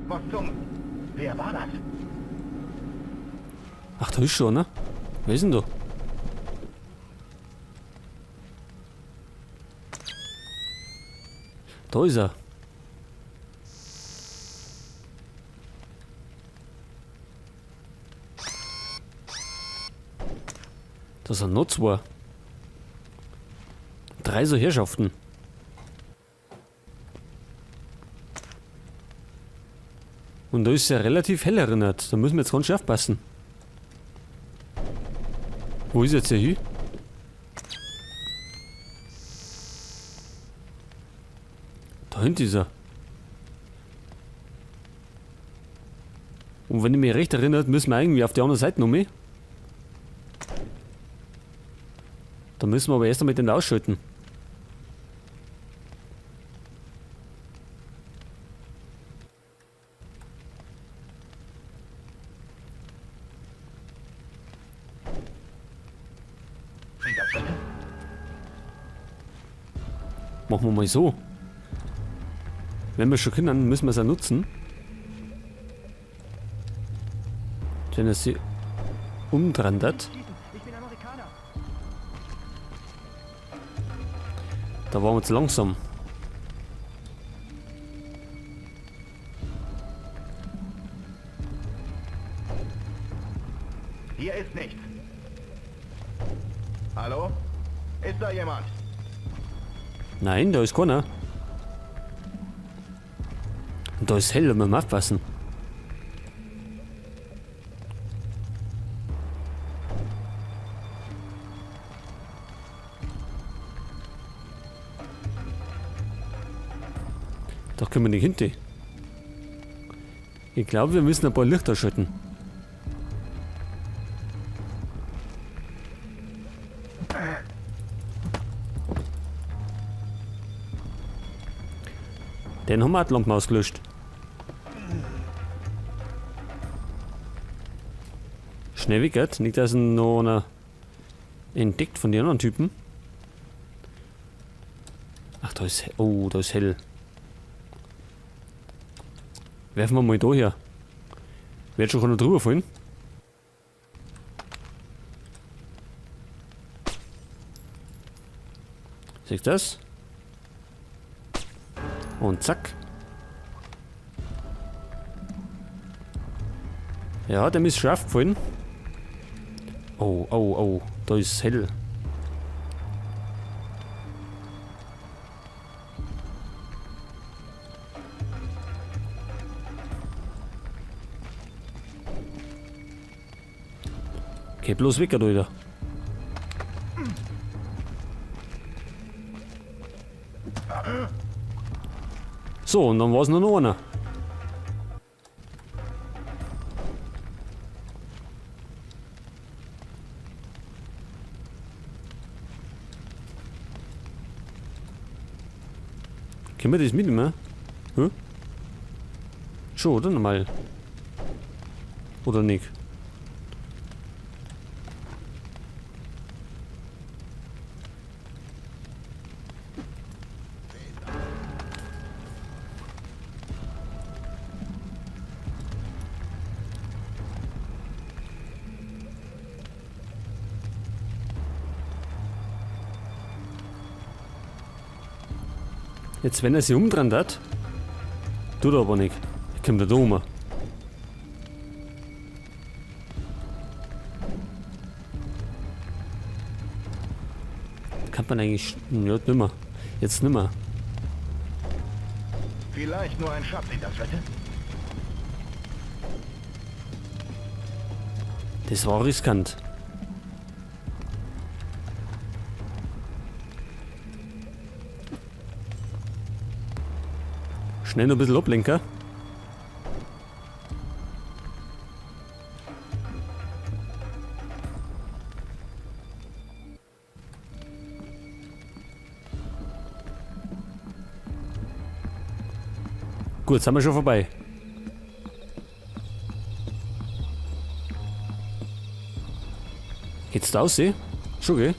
Was zum... Wer war das? Ach, da ist schon, ne? Wer ist denn da? Da ist er. Das sind noch zwei. Drei so Herrschaften. Und da ist ja relativ hell erinnert. Da müssen wir jetzt ganz schön aufpassen. Wo ist jetzt der hin? Da hinten ist er. Und wenn ich mich recht erinnert, müssen wir irgendwie auf die andere Seite noch mehr. Da müssen wir aber erst einmal den ausschalten. Sind das Schritte? Machen wir mal so. Wenn wir schon können, müssen wir es auch nutzen. Wenn er sie umdrandert. Ich bin Amerikaner. Da waren wir zu langsam. Hier ist nichts. Hallo? Ist da jemand? Nein, da ist keiner. Und da ist hell, da müssen wir aufpassen. Da können wir nicht hinter. Ich glaube, wir müssen ein paar Lichter schalten. Den haben wir auch die Lampen ausgelöscht. Schnell weg, gell? Nicht, dass ihn noch einer entdeckt von den anderen Typen. Ach, da ist... Oh, da ist hell. Werfen wir mal da her. Wird schon keiner drüber fallen. Siehst du das? Und zack. Ja, dem ist schon aufgefallen. Oh, oh, oh. Da ist hell. Geh bloß weg, Alter. So, und dann war's nur noch einer. Können wir das mitnehmen? Hä? Schon, oder? Normal. Oder nicht? Jetzt, wenn er sich umdreht hat, tut er aber nicht. Er kommt da um. Kann man eigentlich ja, nimmer. Jetzt nimmer. Vielleicht nur ein Schatz in das Wette? Das war riskant. Schnell noch ein bisschen ablenken. Gut, sind wir schon vorbei. Geht's da raus? Schon, gell?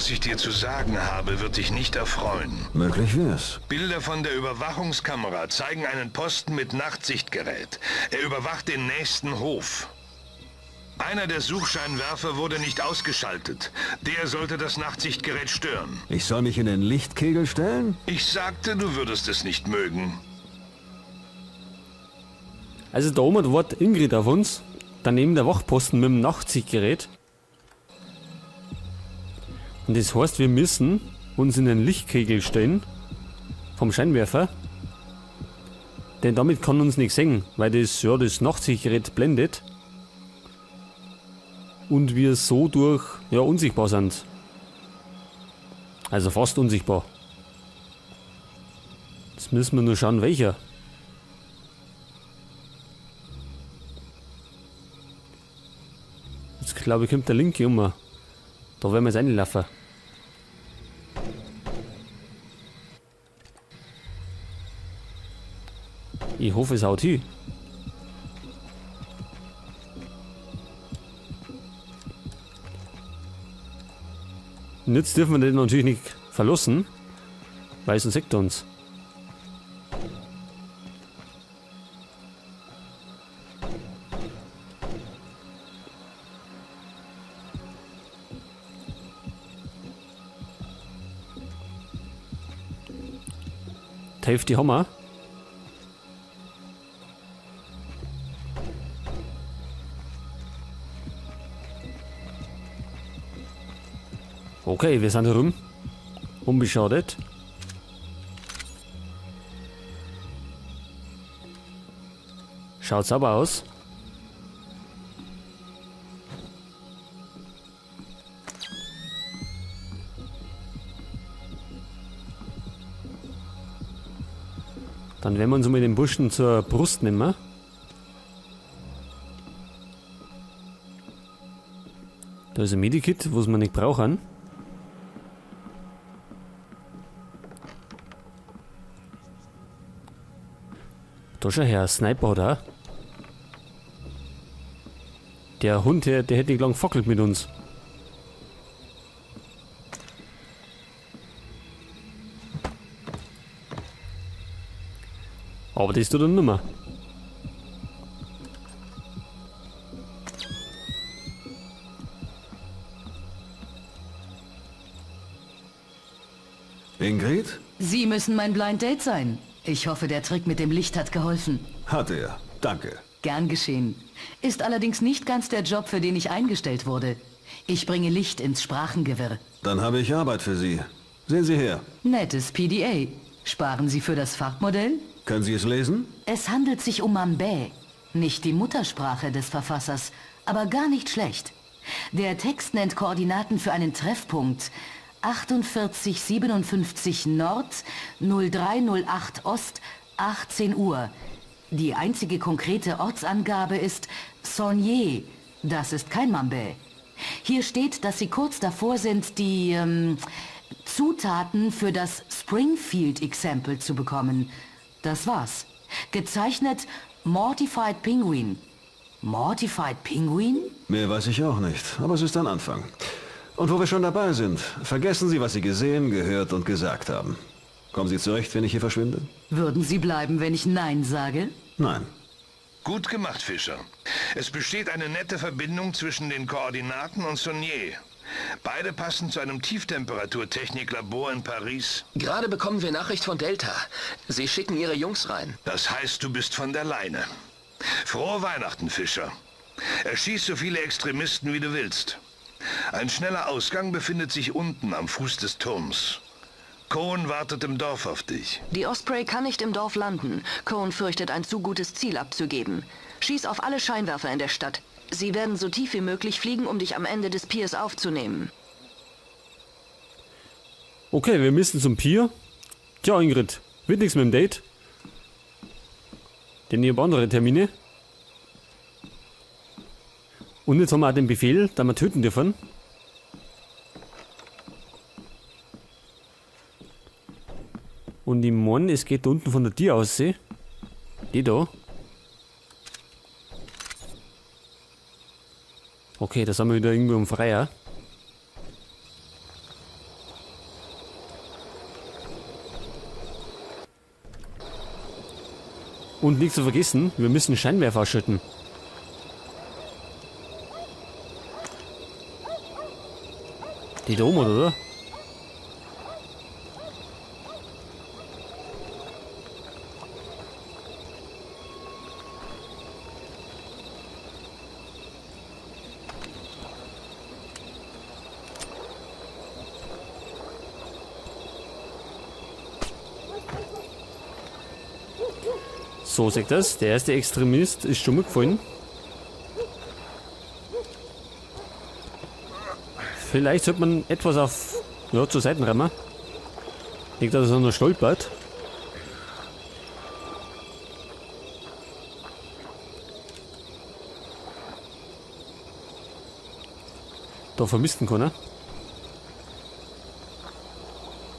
Was ich dir zu sagen habe, wird dich nicht erfreuen. Möglich wär's. Bilder von der Überwachungskamera zeigen einen Posten mit Nachtsichtgerät. Er überwacht den nächsten Hof. Einer der Suchscheinwerfer wurde nicht ausgeschaltet. Der sollte das Nachtsichtgerät stören. Ich soll mich in den Lichtkegel stellen? Ich sagte, du würdest es nicht mögen. Also da oben wartet Ingrid auf uns. Daneben der Wachposten mit dem Nachtsichtgerät. Und das heißt, wir müssen uns in den Lichtkegel stellen. Vom Scheinwerfer. Denn damit kann uns nichts sehen, weil das, ja, das Nachtsichtgerät blendet. Und wir so durch, ja, unsichtbar sind. Also fast unsichtbar. Jetzt müssen wir nur schauen, welcher. Jetzt glaube ich, kommt der linke um. Da werden wir jetzt reinlaufen. Ich hoffe, es haut hin. Und jetzt dürfen wir den natürlich nicht verlassen, weil sonst sieht er uns. Die Hälfte haben wir. Okay, wir sind herum. Unbeschadet. Schaut sauber aus. Dann werden wir uns mal den Burschen zur Brust nehmen. Da ist ein Medikit, was wir nicht brauchen. Da schau her, Sniper, oder? Der Hund, der hätte nicht lang gefackelt mit uns. Aber das tut er nimmer. Ingrid? Sie müssen mein Blind Date sein. Ich hoffe, der Trick mit dem Licht hat geholfen. Hat er. Danke. Gern geschehen. Ist allerdings nicht ganz der Job, für den ich eingestellt wurde. Ich bringe Licht ins Sprachengewirr. Dann habe ich Arbeit für Sie. Sehen Sie her. Nettes PDA. Sparen Sie für das Farbmodell? Können Sie es lesen? Es handelt sich um Mambä. Nicht die Muttersprache des Verfassers, aber gar nicht schlecht. Der Text nennt Koordinaten für einen Treffpunkt. 48,57 Nord, 0308 Ost, 18 Uhr. Die einzige konkrete Ortsangabe ist Saunier. Das ist kein Mambä. Hier steht, dass sie kurz davor sind, die Zutaten für das Springfield Example zu bekommen. Das war's. Gezeichnet Mortified Penguin. Mortified Penguin? Mehr weiß ich auch nicht, aber es ist ein Anfang. Und wo wir schon dabei sind, vergessen Sie, was Sie gesehen, gehört und gesagt haben. Kommen Sie zurecht, wenn ich hier verschwinde? Würden Sie bleiben, wenn ich Nein sage? Nein. Gut gemacht, Fischer. Es besteht eine nette Verbindung zwischen den Koordinaten und Saunier. Beide passen zu einem Tieftemperaturtechniklabor in Paris. Gerade bekommen wir Nachricht von Delta. Sie schicken ihre Jungs rein. Das heißt, du bist von der Leine. Frohe Weihnachten, Fischer. Erschieß so viele Extremisten, wie du willst. Ein schneller Ausgang befindet sich unten am Fuß des Turms. Cohen wartet im Dorf auf dich. Die Osprey kann nicht im Dorf landen. Cohen fürchtet, ein zu gutes Ziel abzugeben. Schieß auf alle Scheinwerfer in der Stadt. Sie werden so tief wie möglich fliegen, um dich am Ende des Piers aufzunehmen. Okay, wir müssen zum Pier. Tja, Ingrid, wird nichts mit dem Date. Denn ich hab andere Termine. Und jetzt haben wir auch den Befehl, dass wir töten dürfen. Und ich mein, es geht da unten von der Tür aus. Die da. Okay, da sind wir wieder irgendwo im Freier. Und nicht zu vergessen, wir müssen Scheinwerfer ausschalten. Die da oben, oder? So, sagt das. Der erste Extremist ist schon mitgefallen. Vielleicht sollte man etwas auf, ja, zur Seite rammen. Nicht, dass er noch stolpert. Da vermissten keiner.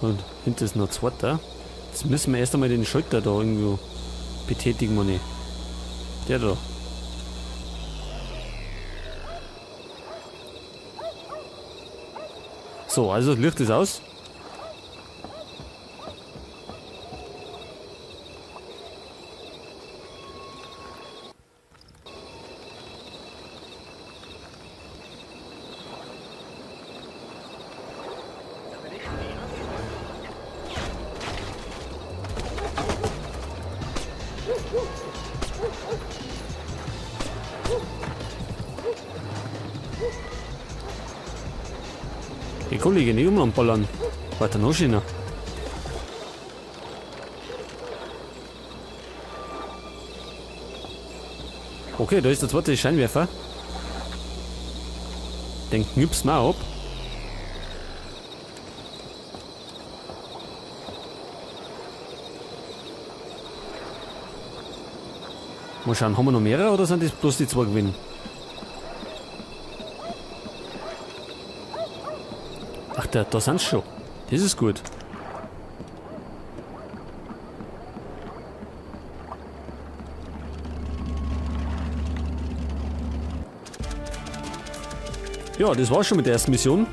Und hinten ist noch ein zweiter. Jetzt müssen wir erst einmal den Schalter da irgendwo betätigen, Manni. Der da. So, also das Licht ist aus. Die Kollege nicht umballern. Weiter noch schöner. Okay, da ist der zweite Scheinwerfer. Den knüpfen wir ab. Mal schauen, haben wir noch mehrere oder sind das bloß die zwei gewesen? Ach, da sind's schon. Das ist gut. Ja, das war's schon mit der ersten Mission.